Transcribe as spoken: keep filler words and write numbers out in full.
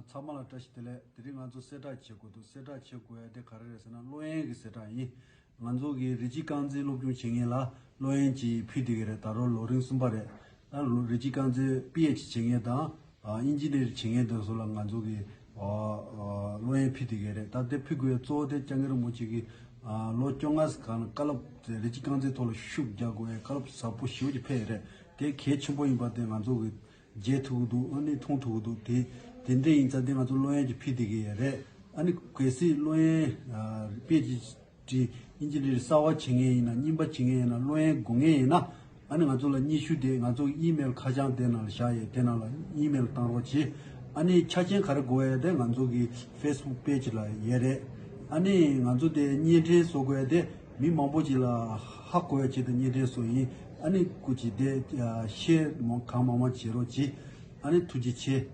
ཚང་མ་ལ་བཀྲ་ཤིས་བདེ་ལེགས། དེ་རིང་ང་ཚོ་གསལ་བསྒྲགས་བྱེད་དགོས་འདུག་གསལ་བསྒྲགས་བྱེད་དགོས་ཡ་དེ་ག་རེ་རེད་ཟེར་ན། སློབ་ཡོན་གྱི་གསལ་བསྒྲགས་ཡིན། ང་ཚོ་གི་རི་སྐྱེས་རྐང་རྩེད་སློབ་སྦྱོང་བྱེད་མཁན་ལ་སློབ་ཡོན་ཅིག་ཕུལ་བསྡད་ཀྱི་རེད། ད་རོགས་ལོ་རིམ་གསུམ་པ་རེད། ད་རི་སྐྱེས་རྐང་རྩེད་པི་ཨེཆ་ཌི་བྱེད་མཁན་དང་ཨིན་ཇི་ནི་ཡར་བྱེད་མཁན་དེ་ཚོ་ལ་ང་ཚོ་གི་སློབ་ཡོན་ཕུལ་བསྡད་ཀྱི་རེད། ད་དེ་ཕུལ་དགོས་ཡ་གཙོ་བོ་དེ་སྐྱབས་མགོན་རིན་པོ་ཆེ་གིས་ལོ་བཅོ་ལྔ་ཙམ་གང་བཀའ་སློབ་རི་སྐྱེས་རྐང་རྩེད་ཐོག་ལ་ཤུགས་རྒྱག་དགོས་ཡ་བཀའ་སློབ་ཟབ་པོ་ཞེ་པོ་ཅིག་ཕེབས་ཡོད་རེད། དེ་གལ་ཆེན་པོ་ཡིན་པ་དེ་ང་ཚོ་གི་མཇལ་ཐུབ་ཀྱི་འདུག་ཨ་ནི་མཐོང་ཐུབ་ཀྱི་འདུག་དེ་དེ་འདྲ་ཡིན་ཙང་དེ་ང་ཚོ་སློབ་ཡོན་ཅིག་ཕུལ་བསྡད་ཀྱི་ཡོད་རེད། ཨ་ནི་གལ་སྲིད་སློབ་ཡོན་པི་ཨེཆ་ཌི་ཨིན་ཇི་ནི་ཡར་གསར་པ་བྱེད་མཁན་ཡིན་ན། རྙིང་པ་བྱེད་མཁན་ཡིན་ན། སློབ་ཡོན་དགོས་མཁན་ཡིན་ན། ཨ་ནི་ང་ཚོ་ལ་སྙན་ཞུ་དེ་ང་ཚོ་ཨི་མེལ་ཁ་བྱང་དེ་ནང་ལ་བཞག་ཡོད། དེ་ནང་ལ་ཨི་མེལ་བཏང་རོགས་གྱིས། ཨ་ནི་ཆ་རྐྱེན་ག་རེ་དགོས་ཡོད་དེ་ང་ཚོ་གི་ཕེ་སི་བུག་པེ་ཇི་ལ་ཡོད་རེད། ཨ་ནི་ང་ཚོ་དེ་བརྙན་འཕྲིན་བཟོ་དགོས་ཡོད་དེ་མི་མང་པོ་ཅིག་ལ་ཧ་གོ་ཡ་ཆེད་དུ་བརྙན་འཕྲིན་བཟོ་ཡིན། ཨ་ནི་སྐུ་མཁྱེན་དེ་ཤེར་མང་གང་མང་མང་བྱེད་རོགས་གྱིས། ཨ་ནི་ཐུགས་རྗེ་ཆེ།